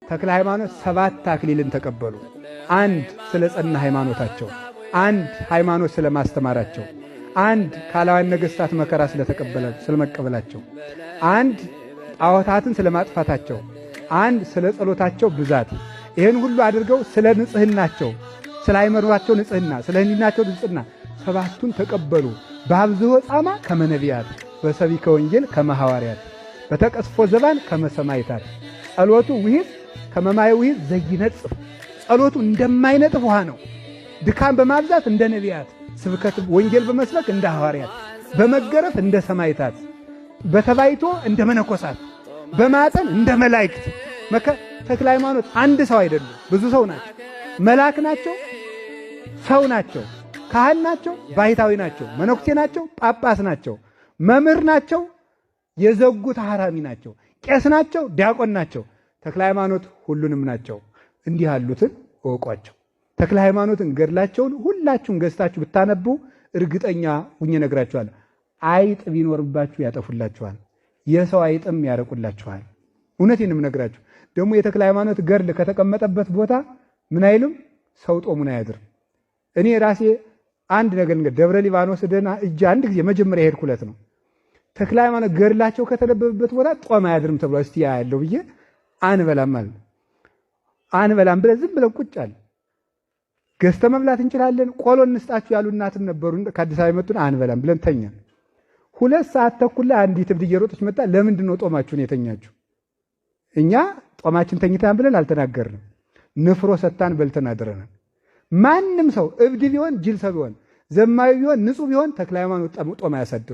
ተክለ ሃይማኖት 7 አክሊልን ተቀበሉ። አንድ ስለ ጸና ሃይማኖታቸው፣ አንድ ሃይማኖት ስለማስተማራቸው፣ አንድ ካላውያን ነገሥታት መከራ ስለመቀበላቸው፣ አንድ ጣዖታትን ስለማጥፋታቸው፣ አንድ ስለ ጸሎታቸው ብዛት። ይህን ሁሉ አድርገው ስለ ንጽህናቸው፣ ስለ ሃይማኖታቸው ንጽህና፣ ስለ ህሊናቸው ንጽህና 7ቱን ተቀበሉ። በአብዝሖ ጻማ ከመ ነቢያት፣ በሰቢከ ወንጌል ከመ ሐዋርያት፣ በተቀስፎ ዘባን ከመ ሰማዕታት፣ ጸሎቱ ውሂብ ከመ ማየ ውሂብ ዘይነጽፍ፣ ጸሎቱ እንደማይነጥፍ ውሃ ነው። ድካም በማብዛት እንደ ነቢያት፣ ስብከት ወንጌል በመስበክ እንደ ሐዋርያት፣ በመገረፍ እንደ ሰማዕታት፣ በተባይቶ እንደ መነኮሳት፣ በማጠን እንደ መላእክት። ተክለ ሃይማኖት አንድ ሰው አይደሉም፣ ብዙ ሰው ናቸው። መልአክ ናቸው፣ ሰው ናቸው፣ ካህን ናቸው፣ ባሕታዊ ናቸው፣ መነኩሴ ናቸው፣ ጳጳስ ናቸው፣ መምህር ናቸው፣ የዘጉ ተሐራሚ ናቸው፣ ቄስ ናቸው፣ ዲያቆን ናቸው። ተክለ ሃይማኖት ሁሉንም ናቸው። እንዲህ ያሉትን እወቋቸው። ተክለ ሃይማኖትን ገድላቸውን ሁላችሁም ገዝታችሁ ብታነቡ እርግጠኛ ሁኜ እነግራችኋለሁ። አይጥ ቢኖርባችሁ ያጠፉላችኋል፣ የሰው አይጥም ያረቁላችኋል። እውነቴን የምነግራችሁ። ደግሞ የተክለ ሃይማኖት ገድል ከተቀመጠበት ቦታ ምን አይልም፣ ሰው ጦሙን አያድርም። እኔ ራሴ አንድ ነገር እንግዲህ ደብረ ሊባኖስ ደና እጅ አንድ ጊዜ መጀመሪያ የሄድኩለት ነው። ተክለ ሃይማኖት ገድላቸው ከተነበበበት ቦታ ጦም አያድርም ተብሏል። እስቲ ያለው ብዬ አንበላም አለ። አንበላም ብለን ዝም ብለን ቁጭ አለ። ገዝተ መብላት እንችላለን፣ ቆሎ እንስጣችሁ ያሉ እናትም ነበሩ ከአዲስ አበባ የመጡን። አንበላም ብለን ተኛን። 2 ሰዓት ተኩል ላይ አንዲት እብድ እየሮጠች መጣ። ለምንድን ነው ጦማችሁን የተኛችሁ? እኛ ጦማችን ተኝተን ብለን አልተናገርንም። ንፍሮ ሰታን በልተን አድረናል። ማንም ሰው እብድ ቢሆን፣ ጅል ሰው ቢሆን፣ ዘማዊ ቢሆን፣ ንጹህ ቢሆን ተክለ ሃይማኖት ጦም አያሳድሩ።